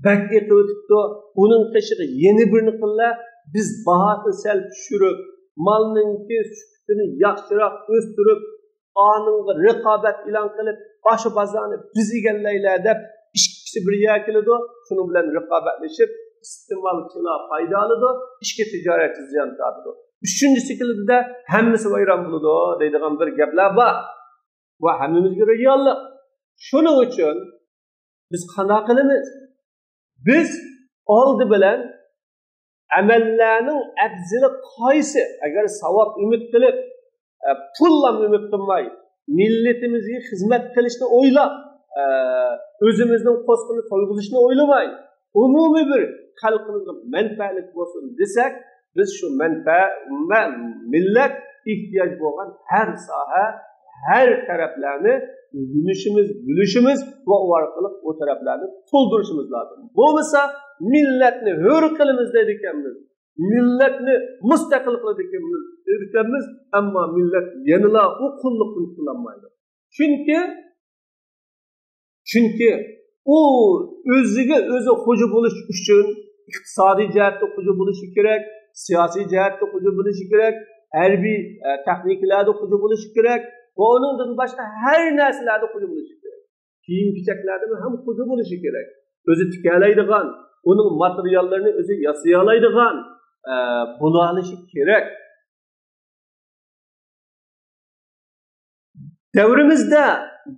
بەك ئېقىۋېتىپتۇ. ئۇنىڭ قېشىغا يەنە بىرنى قىللا، بىز باھاسىنى سەل چۈشۈرۈپ، مالنىڭكى سۈپىتىنى ياخشىراق ئۆستۈرۈپ، ئانىڭغا رىقابەت ئېلان قىلىپ، ئاشۇ بازارنى بىز ئىگىلەيلى دەپ، ئىككىسى بىر يەرگە كېلىدۇ. شۇنىڭ بىلەن رىقابەتلىشىپ، ئىستېمالچىلار پايدا ئالىدۇ، ئىچكى تىجارەتچى زىيان تارتىدۇ. ئۈچىنچىسى كېلىدۇ-دە، ھەممىسى ۋەيران بولىدۇ دەيدىغان بىر گەپلەر بار. ۋە ھەممىمىزگە رېئاللىق. شۇنىڭ ئۈچۈن بىز قانداق قىلىمىز؟ بىز ئالدى بىلەن ئەمەللەرنىڭ ئەپزىلى قايسى؟ ئەگەر ساۋاب ئۈمىد قىلىپ، ئە، پۇللا ئۈمىد قىلماي، مىللىتىمىزگە خىزمەت قىلىشنى ئويلاپ، ئە، ئۆزىمىزنىڭ قوسقىنى تويغۇزۇشنى ئويلىماي، ئومۇمىي بىر خەلقىمىزگە مەنپەئەتلىك بولسۇن دېسەك، بىز شۇ مەنپە-، مە-، مىللەت ئېھتىياج بولغان ھەر ساھە، ھەر تەرەپلەرنى ئۆگىنىشىمىز، بىلىشىمىز ۋە ئۇ ئارقىلىق ئۇ تەرەپلەرنى تولدۇرۇشىمىز لازىم. بولمىسا، مىللەتنى ھۆر قىلىمىز دەيدىكەنمىز، مىللەتنى مۇستەقىل قىلىدىكەنمىز، دەيدىكەنمىز، ئەمما مىللەت يەنىلا ئۇ قۇللۇقتىن قۇتۇلالمايدۇ. چۈنكى، چۈنكى ئۇ ئۆزىگە ئۆزى خوجا بولۇش ئۈچۈن ئىقتىسادىي جەھەتتە خوجا بولۇشى كېرەك، سىياسىي جەھەتتە خوجا بولۇشى كېرەك، ھەربىي، ئە، تېخنىكىلاردا خوجا بولۇشى كېرەك ۋە ئۇنىڭدىن باشقا ھەر نەرسىلەردە خوجا بولۇشى كېرەك. كىيىم-كېچەكلەردىمۇ ھەم خوجا بولۇشى كېرەك. ئۆزى تىكەلەيدىغان، ئۇنىڭ ماتېرىياللىرىنى ئۆزى ياسىيالايدىغان، ئە، بولالىشى كېرەك. دەۋرىمىزدە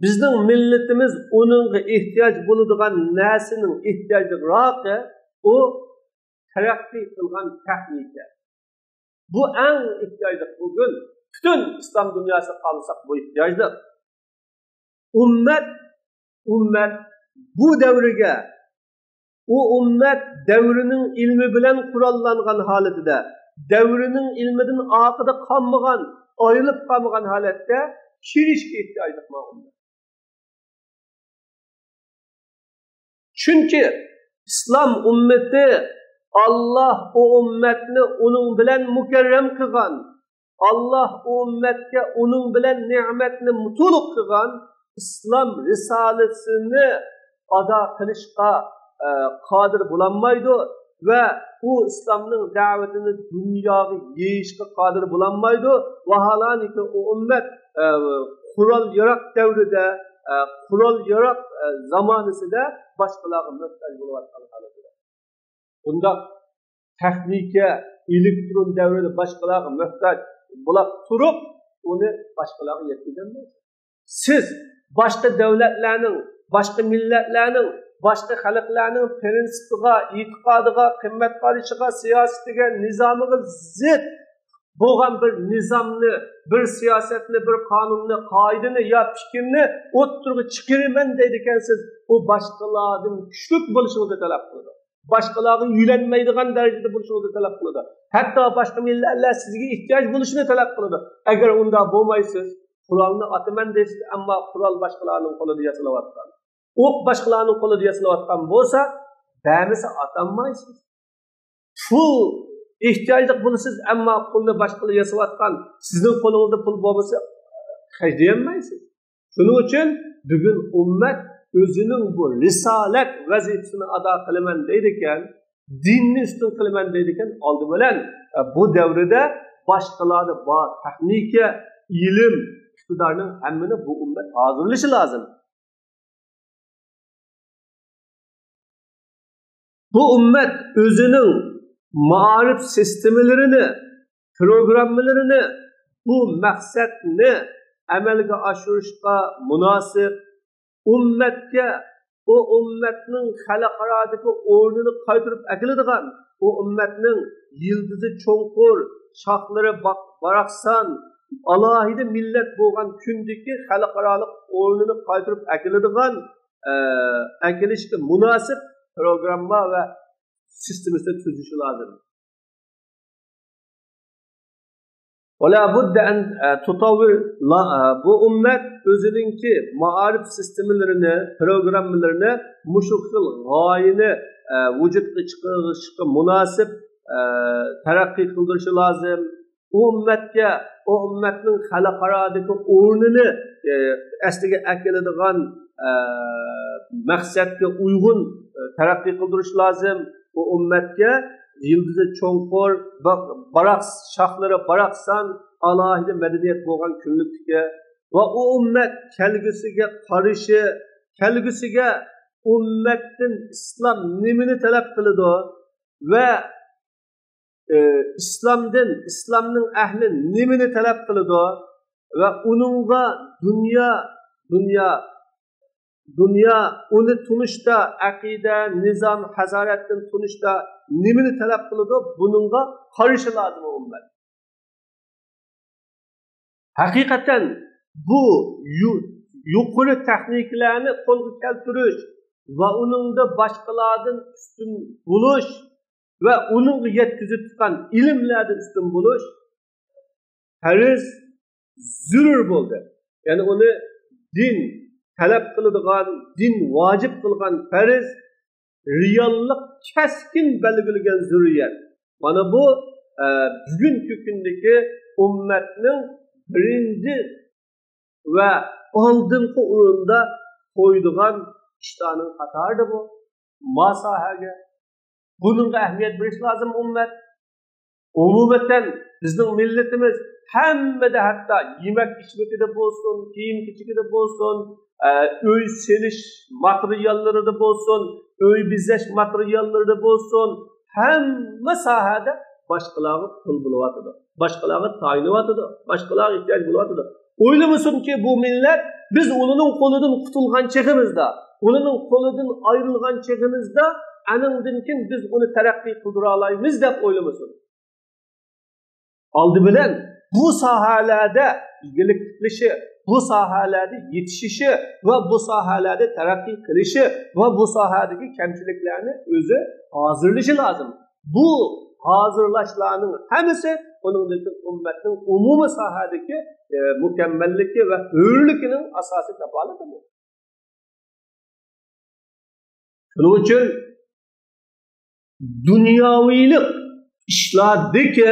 بىزنىڭ مىللىتىمىز ئۇنىڭغا ئېھتىياج بولىدىغان نەرسىنىڭ ئېھتىياجلىقراقى ئۇ تەرەققىي قىلغان تېخنىكا. بۇ ئەڭ ئېھتىياجلىق بۈگۈن. پۈتۈن ئىسلام دۇنياسى قالساق بۇ ئېھتىياجلىق. ئۈممەت، ئۈممەت بۇ دەۋرگە، ئۇ ئۈممەت دەۋرىنىڭ ئىلمى بىلەن قوراللانغان ھالىتىدە، دەۋرىنىڭ ئىلمىدىن ئارقىدا قالمىغان، ئايرىلىپ قالمىغان ھالەتتە كىرىشكە ئېھتىياجلىق بۇ ئۈممەت. چۈنكى ئىسلام ئۈممىتى، ئاللاھ ئۇ ئۈممەتنى ئۇنىڭ بىلەن مۇكەررەم قىلغان، ئاللاھ ئۇ ئۈممەتكە ئۇنىڭ بىلەن نېمەتنى تولۇق قىلغان ئىسلام رىسالىسىنى ئادا قىلىشقا، ئە، قادىر بولالمايدۇ ۋە ئۇ ئىسلامنىڭ دەۋىتىنى دۇنياغا يېيىشقا قادىر بولالمايدۇ. ۋاھالەنكى ئۇ ئۈممەت، ئە، قورال ياراق دەۋرىدە، ئە، قورال ياراق، ئە، زامانىسىدە باشقىلارغا موھتاج بولۇۋاتقان ھالىتىدە. بۇنداق تېخنىكا، ئېلېكترون دەۋرىدە باشقىلارغا موھتاج بولاپ تۇرۇپ، ئۇنى باشقىلارغا يەتكۈزەلمەيسىز. سىز باشقا دۆلەتلەرنىڭ، باشقا مىللەتلەرنىڭ، باشقا خەلقلەرنىڭ پىرىنسىپىغا، ئېتىقادىغا، قىممەت قارىشىغا، سىياسىتىگە، نىزامىغا زىت بولغان بىر نىزامنى، بىر سىياسەتنى، بىر قانۇننى، قائىدىنى يا پىكىرنى ئوتتۇرىغا چىقىرىمەن دەيدىكەنسىز، ئۇ باشقىلاردىن كۈچلۈك بولۇشىڭىزنى تەلەپ قىلىدۇ. باشقىلارغا يۆلەنمەيدىغان دەرىجىدە بولۇشىڭىزنى تەلەپ قىلىدۇ. ھەتتا باشقا مىللەتلەر سىزگە ئېھتىياج بولۇشىنى تەلەپ قىلىدۇ. ئەگەر ئۇنداق بولمايسىز، قورالنى ئاتىمەن دەيسىز، ئەمما قورال باشقىلارنىڭ قولىدا ياسىلىۋاتقان. ئوق باشقىلارنىڭ قولىدا ياسىلىۋاتقان بولسا، بەرمىسە ئاتالمايسىز. پۇل ئېھتىياجلىق بولىسىز، ئەمما پۇلنى باشقىلار ياساۋاتقان، سىزنىڭ قولىڭىزدا پۇل بولمىسا، خەجلىيەلمەيسىز. شۇنىڭ ئۈچۈن بۈگۈن ئۈممەت ئۆزىنىڭ بۇ رىسالەت ۋەزىپىسىنى ئادا قىلىمەن دەيدىكەن، دىننى ئۈستۈن قىلىمەن دەيدىكەن، ئالدى بىلەن، ئە، بۇ دەۋردە باشقىلاردا بار تېخنىكا، ئىلىم، ئىقتىدارنىڭ ھەممىنى بۇ ئۈممەت ھازىرلىشى لازىم. بۇ ئۈممەت ئۆزىنىڭ مائارىپ سىستېمىلىرىنى، پروگراممىلىرىنى بۇ مەقسەتنى ئەمەلگە ئاشۇرۇشقا مۇناسىپ، ئۈممەتكە، ئۇ ئۈممەتنىڭ خەلقئارادىكى ئورنىنى قايتۇرۇپ ئەكېلىدىغان، ئۇ ئۈممەتنىڭ يىلتىزى چوڭقۇر، شاخلىرى باق-، باراقسان، ئالاھىدە مىللەت بولغان كۈندىكى خەلقئارالىق ئورنىنى قايتۇرۇپ ئەكېلىدىغان، ئە، ئەكېلىشكە مۇناسىپ پروگرامما ۋە سىستېمىسىنى تۈزۈشى لازىم. ولا بد أن تطور، بۇ ئۈممەت ئۆزىنىڭكى مائارىپ سىستېمىلىرىنى، پروگراممىلىرىنى مۇشۇ خىل غايىنى، ئە، ۋۇجۇدقا چىقىرىشقا مۇناسىپ، ئە، تەرەققىي قىلدۇرۇشى لازىم. ئۇ ئۈممەتكە، ئۇ ئۈممەتنىڭ خەلقئارادىكى ئورنىنى، ئە، ئەسلىگە ئەكېلىدىغان، ئە، مەقسەتكە ئۇيغۇن، ئە، تەرەققىي قىلدۇرۇش لازىم. ئۇ ئۈممەتكە يىلتىزى چوڭقۇر، با-، باراق-، شاخلىرى باراقسان، ئالاھىدە مەدەنىيەت بولغان كۈنلۈكتىكى ۋە ئۇ ئۈممەت كەلگۈسىگە قارىشى، كەلگۈسىگە ئۈممەتتىن ئىسلام نېمىنى تەلەپ قىلىدۇ ۋە، ئى، ئىسلامدىن، ئىسلامنىڭ ئەھلى نېمىنى تەلەپ قىلىدۇ ۋە ئۇنىڭغا دۇنيا، دۇنيا، دۇنيا ئۇنى تونۇشتا، ئەقىدە، نىزام، ھازارەتتىن تونۇشتا نېمىنى تەلەپ قىلىدۇ، بۇنىڭغا قارىشى لازىم ئۇ ئۈممەت. ھەقىقەتەن بۇ يۇ-، يۇقىرى تېخنىكىلەرنى قولغا كەلتۈرۈش ۋە ئۇنىڭدا باشقىلاردىن ئۈستۈن بولۇش ۋە ئۇنىڭغا يەتكۈزۈپ چىققان ئىلىملەردە ئۈستۈن بولۇش پەرز، زۆرۈر بولدى. يەنى ئۇنى دىن تەلەپ قىلىدىغان، دىن ۋاجىپ قىلغان پەرز، رېئاللىق كەسكىن بەلگىلىگەن زۆرۈرىيەت. مانا بۇ، ئە، بۈگۈنكى كۈندىكى ئۈممەتنىڭ بىرىنچى ۋە ئالدىنقى ئورۇندا قويىدىغان ئىشلارنىڭ قاتارىدا بۇ. ما ساھەگە، بۇنىڭغا ئەھمىيەت بېرىش لازىم ئۈممەت. ئومۇمەن، بىزنىڭ مىللىتىمىز ھەممىدە، ھەتتا يېمەك ئىچمىكىدە بولسۇن، كىيىم كېچىكىدە بولسۇن، ئە، ئۆي سېلىش ماتېرىياللىرىدا بولسۇن، ئۆي بېزەش ماتېرىياللىرىدا بولسۇن، ھەممە ساھەدە باشقىلارغا قۇل بولۇۋاتىدۇ، باشقىلارغا تايىنىۋاتىدۇ، باشقىلارغا ئېھتىياج بولۇۋاتىدۇ. ئويلىمىسۇنكى بۇ مىللەت، بىز ئۇنىڭ قولىدىن قۇتۇلغان چېغىمىزدا، ئۇنىڭ قولىدىن ئايرىلغان چېغىمىزدا، ئانىڭدىن كېيىن بىز ئۇنى تەرەققىي قىلدۇرالايمىز دەپ ئويلىمىسۇن. ئالدى بىلەن بۇ ساھەلەردە ئىگىلىك تىكلىشى، بۇ ساھەلەردە يېتىشىشى ۋە بۇ ساھەلەردە تەرەققىي قىلىشى ۋە بۇ ساھەدىكى كەمچىلىكلەرنى ئۆزى ھازىرلىشى لازىم. بۇ ھازىرلاشلارنىڭ ھەممىسى ئۇنىڭدىن كېيىن ئۈممەتنىڭ ئومۇمىي ساھەدىكى، ئە، مۇكەممەللىكى ۋە ھۆرلۈكىنىڭ ئاساسىي كاپالىتى بۇ. شۇنىڭ ئۈچۈن دۇنياۋىلىق ئىشلاردىكى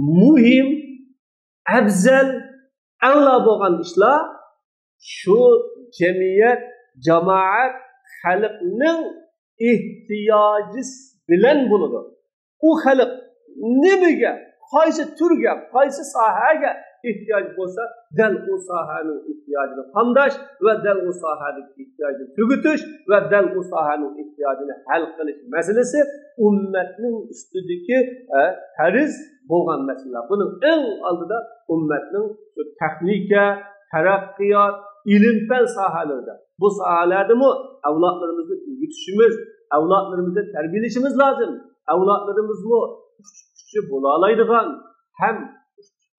مۇھىم، ئەۋزەل، ئەلا بولغان ئىشلار شۇ جەمئىيەت، جامائەت، خەلقنىڭ ئېھتىياجى بىلەن بولىدۇ. ئۇ خەلق نېمىگە، قايسى تۈرگە، قايسى ساھەگە ئېھتىياج بولسا، دەل ئۇ ساھەنىڭ ئېھتىياجىنى قامداش ۋە دەل ئۇ ساھەدىكى ئېھتىياجنى تۈگىتىش ۋە دەل ئۇ ساھەنىڭ ئېھتىياجىنى ھەل قىلىش مەسىلىسى ئۈممەتنىڭ ئۈستىدىكى، ئە، پەرز بولغان مەسىلە. بۇنىڭ ئەڭ ئالدىدا ئۈممەتنىڭ شۇ تېخنىكا، تەرەققىيات، ئىلىم-پەن ساھەلىرىدە، بۇ ساھەلەردىمۇ ئەۋلادلىرىمىزنى ئۆگىتىشىمىز، ئەۋلادلىرىمىزنى تەربىيەلىشىمىز لازىم. ئەۋلادلىرىمىزمۇ ئۇچقۇچى بولالايدىغان ھەم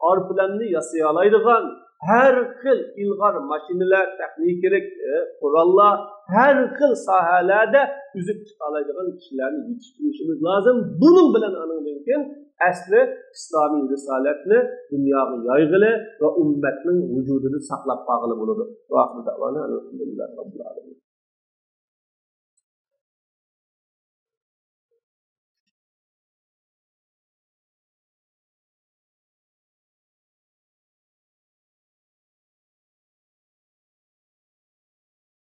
ئارپىلەننى ياسىيالايدىغان، ھەر خىل ئىلغار ماشىنىلار، تېخنىكىلىق، ئى، قوراللار، ھەر خىل ساھەلەردە ئۈزۈپ چىقالايدىغان كىشىلەرنى يېتىشتۈرۈشىمىز لازىم. بۇنىڭ بىلەن ئانىڭدىن كېيىن ئەسلى ئىسلامىي رىسالەتنى دۇنياغا يايغىلى ۋە ئۈممەتنىڭ ۋۇجۇدىدا ساقلاپ قالغىلى بولىدۇ. ۋە ئاخىر دەۋانا ئەلھەمدۇلىللاھى رەببىل ئالەمىن.